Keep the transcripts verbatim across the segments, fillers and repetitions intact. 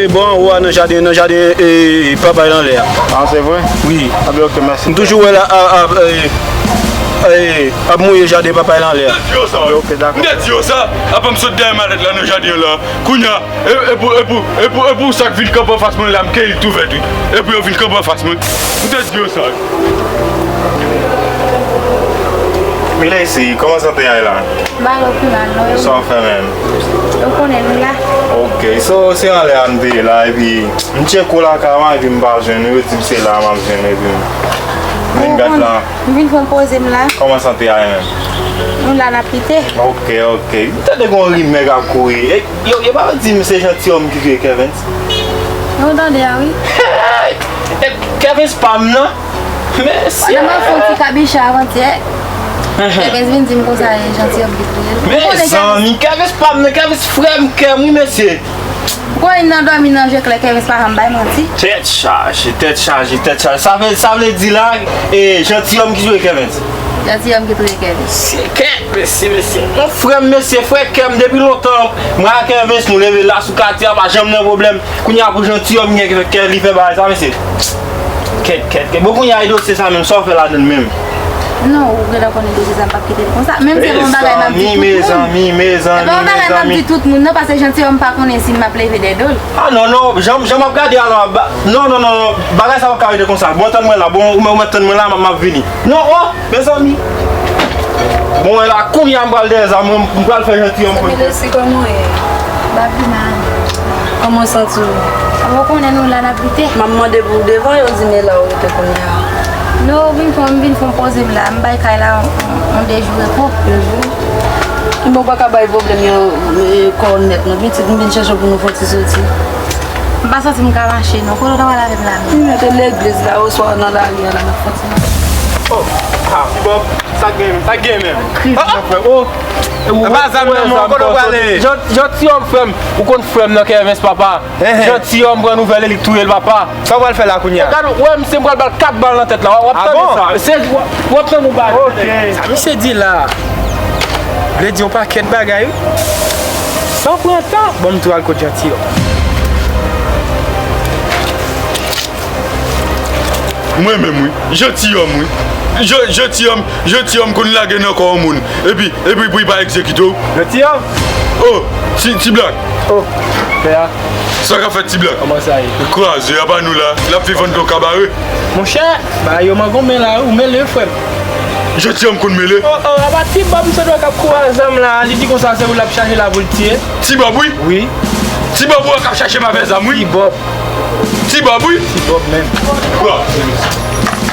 Bò anwo a nan jaden, nan jaden, e, papay l anlè a. Ah, c'est vrai? Wi. Ah ben, ok, merci. M toujou wè l a, a, a, e, e, ap mouye jaden papay l anlè a. Ok, d'accord. M te di yo sa, apa m sot dèyè malèt la nan jaden an la. Kounye a, e, e pou, e pou, e pou, e pou sa k vin kanpe anfas mwen la, m keyi l tou vèt, wi. E pou yo vin kanpe anfas mwen. M te di yo sa, wi. Milesi, kòman sante a ye la? M pa lòt nou la, non, yo. Sa w fè menm? Yo konnen nou la. Ok, so, se anlè a m te ye la, epi m tcheke w lakay ou, epi m pa jwenn ou, yo di m se la m ap jwenn ou, epi m vin gad la. M vin fè yon poze m la. Kòman sante a ye menm? Nou la, n ap lite. Ok, ok. M tande gen yon rimè k ap kouri. E, yo, yo pa di m se Jantiyòm ki touye Kèvens? Yo tande a, wi. Hey! E, Kèvens pa m nan? Mesye! Pandan m ap fè yon ti kabicha avantyè, Kèvens vin di m konsa e Jantiyòm ki touye l. Mezanmi, Kèvens pa m nan, Kèvens frè m, kè m, wi, mesye. Ou konnen nan dòmi nan je klè, Kèvens pa janm bay manti. Tèt chaje, tèt chaje, tèt chaje. Sa vle, sa vle di la, e, Jantiyòm ki touye Kèvens? Jantiyòm ki touye Kèvens. Se kèt, mesye, mesye. Yon frè m, mesye, frè kè m depi lontan. Mwen ak Kèvens, nou leve la sou katye a, pa janm nan pwoblèm. Kounye a pou Jantiyòm gen kè li fè bagay sa, mesye. Kèt, kèt, kèt. Bon, kounye a e dosye sa menm, sa w fè ladan l menm? Non, ou genlè konnen dosye sa, m p ap kite l konsa. Menm se pa yon bagay m ap di tout moun. Mezanmi, mezanmi, mezanmi. Se pa yon bagay m ap di tout moun, non, paske Jantiyòm pa konnen si m ap leve dèyè do l. Ah, non, non, jan, jan m ap gade a la, ba, non, non, non, non, bagay sa p ap ka rete konsa. Bon, tann mwen la, bon, ou, ou mèt tann mwen la, m, m ap vini. Non, oh! Mezanmi! Bon, wè la, kounye a m pral dèyè zam mwen, m pral fè Jantiyòm konnen. Milesi, kòman w ye? Babina. Kòman w santi w? Ou konnen nou la n ap lite. M ap mande pou w devan, yo di m e la w rete kounye a. Non, m vin fè, m vin fè yon poze m la, m bay kay la yon, yon, yon de jou repo. De jou? Bon, ou pa ka bay pwoblèm yo, e, kò w nèt non, pitit, m vin chèche w pou nou fè yon ti soti. M pa santi m ka mache non, kote w t ap pral avè m la menm? M mete legliz la, oswa nan lari a la, m ap fè yon ti mache. Oh, ah, Ti Bòb, sa k gen, sa k gen menm? Kriz, ah, ah, frè, oh. E ou wè zam nan men w, kote w prale? Jan, Jantiyòm frè m, ou konn frè m nan Kèvens papa. Jantiyòm pran nouvèl e li touye l papa. Sa w pral fè la kounye a? Gad, ou wè misye, m pral ba l kat bal nan tèt la, w ap tande sa. Se, w ap, w ap tande yon bagay. Ok. Sa misye di la vle di yon pakèt bagay, wi. Sa pran tan. Bon, m tou al kot Jantiyòm. Mwen menm, wi. Jantiyòm, wi. Jan-, Jantiyòm, Jantiyòm konn lage nan kò yon moun. Epi, epi pou li pa egzekite w. Jantiyòm? Oh, Ti, Ti Blak. Oh, pè a. Sa k ap fèt, Ti Blak? Kòman sa ye? Kraze, apa nou la. L ap viv anndan kabare. Monchè, bagay yo mangonmen la, wi, ou mele, frè m. Jantiyòm konn mele? Oh, oh, apa Ti Bòb, misye dwe k ap kouri a zam la, li di konsa se ou l ap chache la pou l tiye. Ti Bòb, wi. Wi. Ti Bòb, ou wè k ap chache m avè zam, wi. Ti Bòb. Ti Bòb, wi. Ti Bòb menm.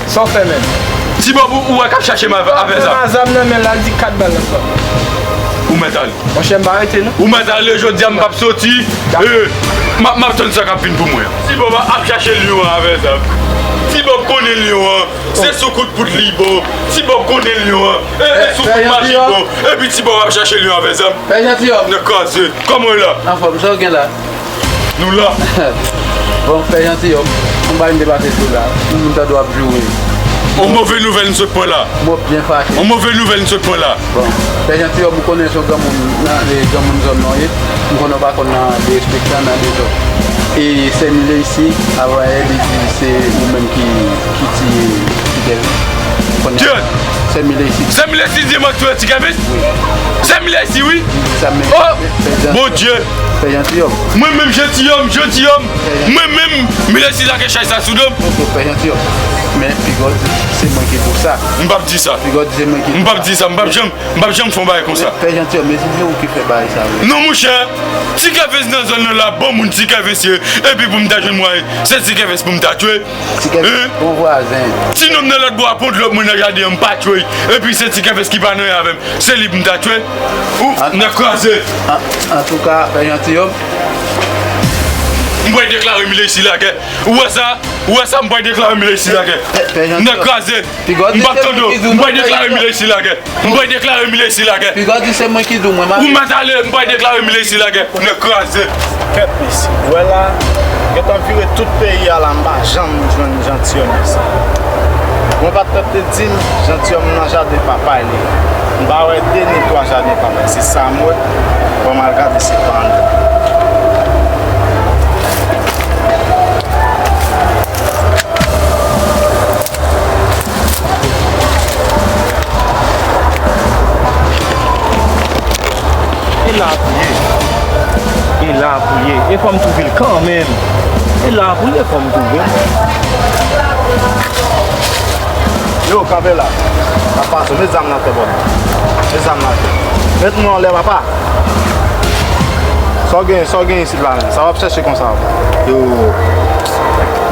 Sa w fè menm? Ti Bòb, ou, ou wè k ap chache m avè, avè zam. Sa w fè m a zam nan men l, al di kat bal nan sa. Ou mèt ale. Monchè, m pa rete non. Ou mèt ale, jodi a m p ap soti. E, m ap, m ap tann sa k ap vin pou mwen an. Ti Bòb ap chache lyon an avè zam. Ti Bòb konnen lyon an. Se sou kout poud li bon. Ti Bòb konnen lyon an. E, e sou kout mach li bon. Epi Ti Bòb ap chache lyon avè zam. Pè Jantiyòm. Nèg kraze. Kòman w ye la? Anfòm, sa w gen la? Nou la. Bon, Pè Jantiyòm, yon bagay m te pase sou la. Yon moun tande w ap joure. On move nouvèl m sot pran la. Mwen byen fache. On move nouvèl m sot pran la. Bon, Pè Jantiyòm, ou konnen se yon granmoun nan, e, granmoun zòn nan w ye. M konnen w pa konn nan derespektan, nan dezòd. E sè Milesi, avan yè, li di se ou menm ki, ki tiye Ti Kèvens. Ou konnen. Sè Milesi. Sè Milesi di m ak touye Ti Kèvens? Wi. Sè Milesi, wi. Sa men. Oh! Bondye! Pè Jantiyòm. Mwen menm Jantiyòm, Jantiyòm. Mwen menm, Milesi lage chay sa sou do m. Pè Jantiyòm. Men, piga w di, se mwen ki pou sa. M p ap di sa. Piga w di, se mwen ki pou sa. M p ap di sa, m p ap janm, m p ap janm fè yon bagay konsa. Pè Jantiyòm, men se ou ki fè bagay sa, wi. Non, monchè. Ti Kèvens nan zòn nan la, bon moun Ti Kèvens ye. Epi pou m ta jwenn mwayen, se Ti Kèvens pou m ta tchwe. Ti Kèvens, bon vwazen. Ti nonm nan lòt bò a pran dlo pou mwen nan jaden an, m pa tchwe. Epi se Ti Kèvens ki pa nan avè m. Se li pou m ta tchwe. Ou, nèg kraze. An, antouka, Pè Jantiyòm. M pral deklare Milesi lagè. Ou wè sa? Ou wè sa? M pral deklare Milesi lagè. Nèg kraze. M p ap tande w. M pral deklare Milesi lagè. M pral deklare Milesi lagè. Piga w di se mwen ki di w, mwen, m ap... Ou mèt ale, m pral deklare Milesi lagè. Nèg kraze. Kèt mesye, ou wè la, gentan vire tout peyi a la, m pa janm jwenn Jantiyòm isit. Mwen pa t tante di m, Jantiyòm nan jaden papa l ye. M pa wè de ni twa jaden papa l, se sa m wè. Ban m al gade si l pa anndan. la pou ye. E la pou ye. E fò m twouve l kanmenm. E la pou ye, fò m twouve l. Yo, kanpe la. Papa, sou met zam nan tè, bò. Met zam nan tè. Met nou anlè, papa. Sa w gen, sa w gen isit la menm? Sa w ap chèche konsa? Yo,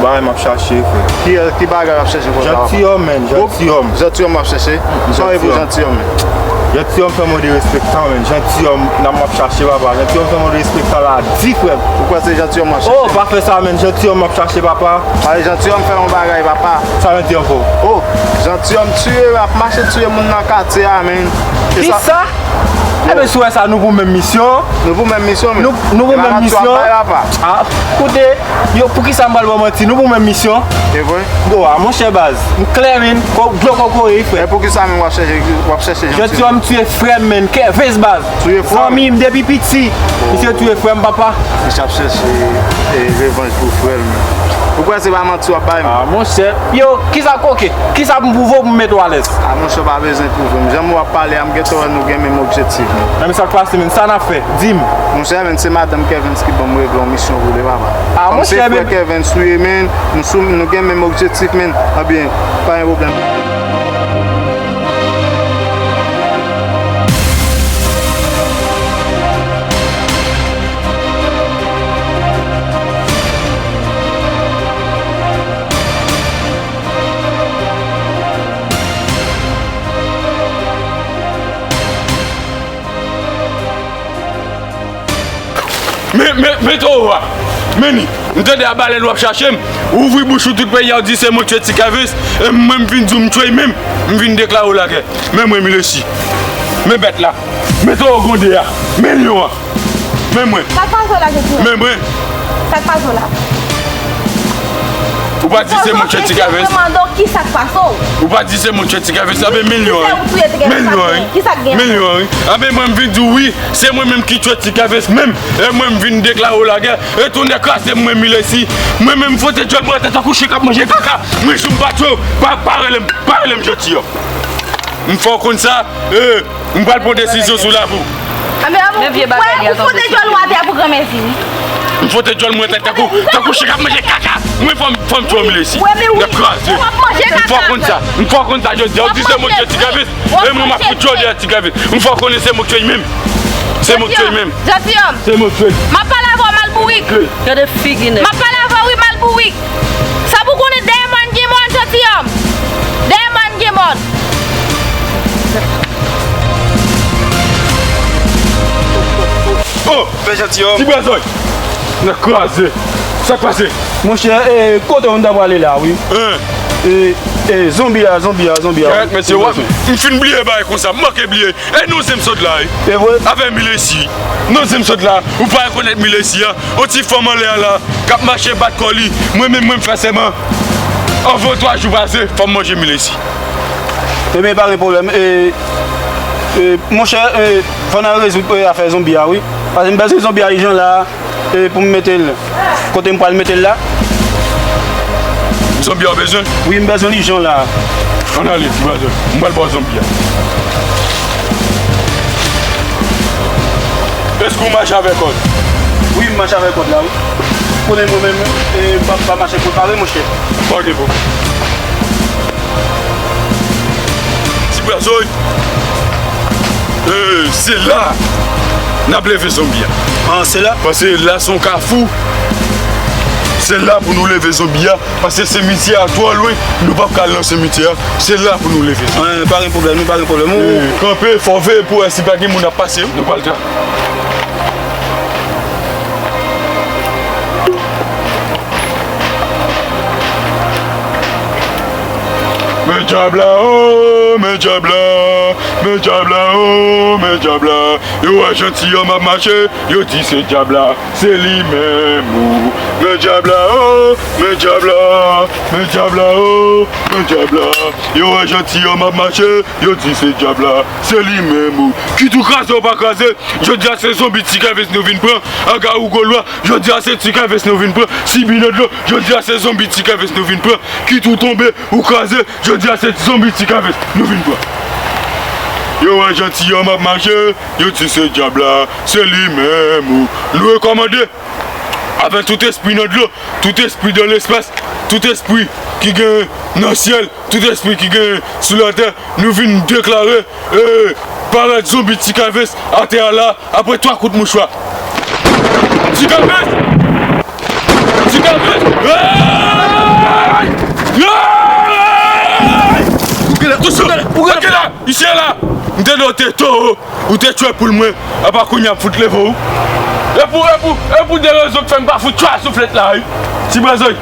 bagay m ap chache, frè. Ki, ki bagay w ap chèche konsa, papa? Jantiyòm, menn, jantiyòm. Jantiyòm w ap chèche? Sa w ye pou jantiyòm, menn? Jantiyòm fè mwen derespektan, menn. Jantiyòm nan m ap chache, papa. Jantiyòm fè mwen derespektan la di, frè m. Ou kwè se jantiyòm w ap chache? Oh, pa fè sa, menn. Jantiyòm m ap chache, papa. Pale jantiyòm fè yon bagay, papa. Sa jantiyòm fè w? Oh, jantiyòm tiye, ap mache tiye moun nan katye a, menn. Kisa? Enben, si w wè sa, nou pou menm misyon. Nou pou menm misyon, menn. Nou, nou pou menm misyon. Ah, koute, yo, poukisa m pral ba w manti? Nou pou menm misyon. E vre? Bon, a, monchè baz, m klè, menn. Dlo kokoye, frè. E poukisa menm w ap chèche, w ap chèche jantiyòm? Jantiyòm tiye frè m, menn. Kèvis, baz. Tiye frè m? Zanmi m depi piti. Oh. Misye tiye frè m, papa. Misye ap chèche, e, revanj pou frè l, menn. Ou kwè se pa manti w ap bay, menn? Ah, monchè. Yo, kisa koke? Kisa pou m pwouve w pou m mete w alèz? Ah, monchè, w pa bezwen pwouve m. Jan w ap pale a, m gentan wè nou gen menm objektif, menn. Nan, men sa k pase, menn? Sa n ap fè? Di m. Monchè, menn, se madanm Kèvis ki ban m regle yon misyon pou li, papa. Ah, monchè, frè Kèvis ou ye, menn. Nou sou, nou gen menm objektif, menn. Ebyen, pa gen pwoblèm. Men, men, men towo a. Men li. M tande a balèn w ap chache m. Ou ouvri bouch ou tout peyi a, ou di se mwen k tiye Ti Kèvis. E mwen m vin di w m tiye l menm. M vin deklare w lagè. Men mwen, Milesi. Men bèt la. Men towo gwonde a. Men lyon an. Men mwen. Sa k pase w la, Jezi? Men mwen. Sa k pase w la? Ou pa di se mwen k tiye Ti Kèvis? Mwen mande w ki sa k pase w. Ou pa di se mwen k tiye Ti Kèvis? Anben men lyon an wi. Men lyon an wi. Ki sa k gen? Men lyon an wi. Anben mwen m vin di w wi, se mwen menm ki tiye Ti Kèvis menm. E mwen m vin deklare w lagè. E tonnè kraze m, mwen Milesi. Mwen menm m fwote djòl mwen atè tankou chen k ap manje kaka. Mwen si m pa tiye w, pa, pa rele m, pa rele m jantiyòm. M fè w konn sa. E, m pral pran desizyon sou lavi w. Men vye bagay li a tonbe. Ou fwote djòl ou atè pou granmèsi wi. M fwote djòl mwen atè tankou, tankou chen k ap manje kaka. Mwen fò m, fò m tiye w, Milesi. Nèg kraze. M fè w konn sa. M fè w konn sa jodi a. Ou di se mwen k tiye Ti Kèvis. E mwen m ap fout jodi a Ti Kèvis. M fè w konnen se mwen k tiye l menm. Se mwen k tiye l menm. Jantiyòm. Se mwen k tiye l. M ap pale avè w, mal bourik. Gade figi nèg. M ap pale avè w wi, mal bourik. Sa pou konnen dèyè mòn gen mòn, jantiyòm. Dèyè mòn gen mòn. Oh! Fè jantiyòm. Ti brazòy. Nèg kraze. Sa k pase? Monchè, e, kote w n ta prale la, wi. Hein? E, e, zonbi a, zonbi a, zonbi a. Kèt, mesye, w ap, m fin bliye bagay konsa, m manke bliye. E non se m sot la, wi. E vre? Avè Milesi. Non se m sot la. Ou pa rekonèt Milesi a? On ti fanm anlè a la, k ap mache bat kò li. Mwen menm, mwen m fè sèman. Anvan twa jou pase, fò m manje Milesi. Ebyen, pa gen pwoblèm. E, e, monchè, e, fò n al rezoud, e, afè zonbi a, wi. Paske m bezwen zonbi a ijan la. E pou m mete l kote m pral mete l la. Zonbi a w bezwen? Wi, m bezwen li jan la. Ann ale, ti brazè. M pral ba w zonbi a. Èske w mache avè kòd? Wi, m mache avè kòd la, wi. Konnen mwen menm, e, m pa, pa mache prepare, monchè. Ok, bon. Ti brazè. E, se la n ap leve zonbi a. Ah, se la? Paske la se yon kafou. Se la pou nou leve zonbi a. Paske simityè a twò lwen. Nou p ap ka al nan simityè a. Se la pou nou leve zonbi a. Wi, pa gen pwoblèm, pa gen pwoblèm. E, kanpe, fò veye pou wè si pa gen moun ap pase. Nou pral ta. Men dyab la, o, men dyab la, men dyab la, o, men dyab la. Yo wè jantiyòm ap mache, yo di se dyab la, se li menm, o. Men dyab la, o, men dyab la, men dyab la, o, men dyab la. Yo wè jantiyòm ap mache, yo di se dyab la, se li menm, o. Kit ou kraze ou pa kraze, jodi a se zonbi Ti Kèvis nou vin pran, Agarougolwa, jodi a se Ti Kèvis nou vin pran, Sibinè dlo, jodi a se zonbi Ti Kèvis nou vin pran, kit ou tonbe, ou kraze, jodi a se zonbi Ti Kèvis nou vin pran. Yo wè jantiyòm ap mache, yo di se dyab la, se li menm. Nou rekòmande avèk tout espri nan dlo, tout espri dans l'espace, tout espri ki gen nan syèl, tout espri ki gen sou latè, nou vin deklare, eh, parèt zonbi Ti Kalvens atè a la, apre twa kout mouchwa. Ti Kalvens! Ti Kalvens! Hey! Hey! Ou genlè, ou genlè, ou genlè la! Ichi la! M te di w te towo, ou te tchwe poul mwen, apa kounye a m fout leve w. E pou, e pou, e pou de rezon k fè m pa fout tchwe souflèt la, wi. Ti brezòy.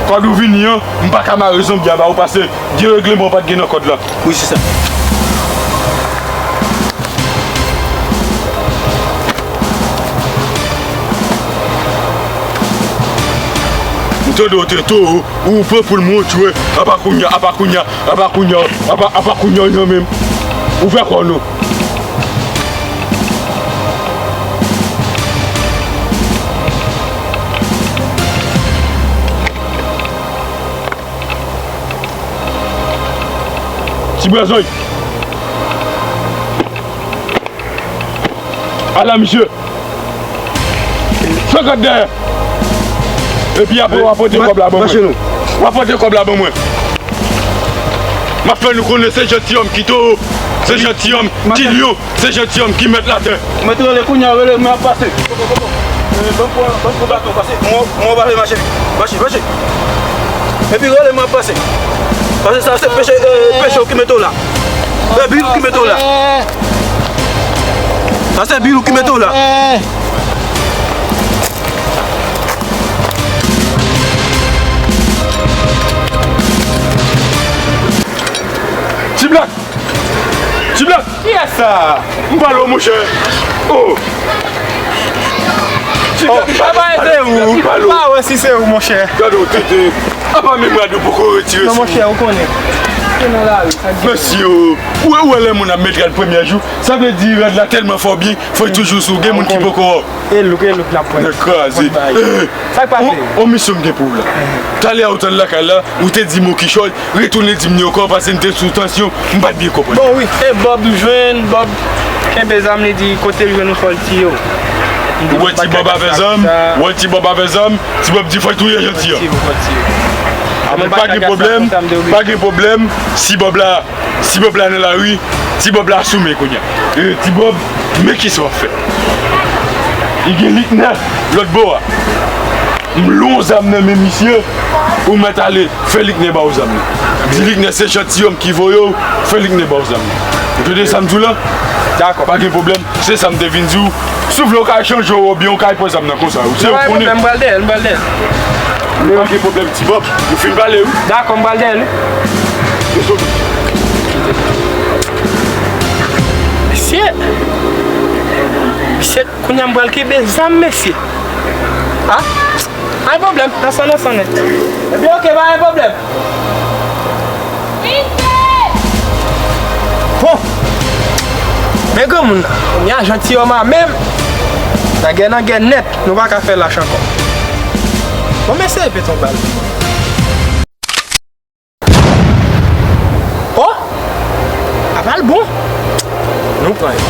Kòd ou vini an, m pa ka mare zonbi a ba ou pase gen regleman w pa t gen nan kòd la. Wi, se sa. M tande w te towo, ou pran poul mwen ou tchwe, apa kounye a, apa kounye a, apa kounye a, apa, apa kounye a, non menm. Ouvè kò w non. Ti brezòy. Ala misye. Fè gad dèyè. Epi apre w ap pote kòb la ban mwen. W ap pote kòb la ban mwen. M ap fè nou konnen se jantiyòm ki towo, se jantiyòm ki lyon, se jantiyòm ki mèt latè. Mèt rele kounye a, rele, mwen ap pase. Eh, ban m pran, ban m pran baton, pase. Mwen, mwen pase, mache, mache, mache. Epi rele, mwen ap pase. Pase sa, se peche, eh, peche w ki mete w la. Eh, bil ki mete w la. Sa se bil ou ki mete w la. Ti Blak! Ti Blak! Kiyès sa? M pale w, monchè. Oh! Ti Blak, m pale w. Apa se ou? M pa wè si se ou, monchè. Gade w, tete. Apa menm rad ou poko retire sou ou? Non, monchè, ou konnen. Se nan lari, sa k gen. Mèsi, oh. Ou wè, ou wè lè moun ap met rad premye jou, sa vle di rad la tèlman fè w byen, fò l toujou sou ou. Gen moun ki poko wè w. E louk, e louk n ap pran. Nèg kraze. Eh, sa k pase? On, on misyon m gen pou ou la. Talè a ou t al lakay la, ou te di m ou kichòy, retounen di m li ankò, paske m te sou tansyon, m pa t byen konprann. Bon, wi. E Bob m jwenn, Bob kenbe zam li di kote l jwenn ou fò l tiye w. Ou wè Ti Bob avè zam, ou wè Ti Bob avè zam, Ti Bob di fò l touye jantiyòm. Fò l tiye w, fò l tiye w. Ah, men pa gen pwoblèm, pa gen pwoblèm, si Bob la Si Bob la nan lari, Ti Bob la sou men kounye a. E, Ti Bob, men kisa w ap fè. Li gen Liknè lòt bò a. M lwen zam nan men misye, ou mèt ale, fè Liknè ba w zam nan. Di Liknè se jantiyòm ki voye w, fè Liknè ba w zam nan. Ou tande sa m di w la? Dakò. Pa gen pwoblèm, se sa m te vin di w. Si w vle, w ka chanje w oubyen w ka pran zam nan konsa. Ou se ou konnen. M pral dèyè l, m pral dèyè l. Pa gen pwoblèm, Ti Bob. Nou fin pale, wi. Dakò, m pral dèyè l, wi. Mesye! Mesye, kounye a m pral kenbe zam, mesye. Ah? Pa gen pwoblèm, nan san, nan san nèt. Ebyen, oke, pa gen pwoblèm. Bon! Men granmoun nan, kounye a jantiyòm a menm. Nan gè, nan gè nèt, nou pa ka fè lach ankò. Bon, m eseye pete yon bal. Oh! Apa l bon? Nou pran yo.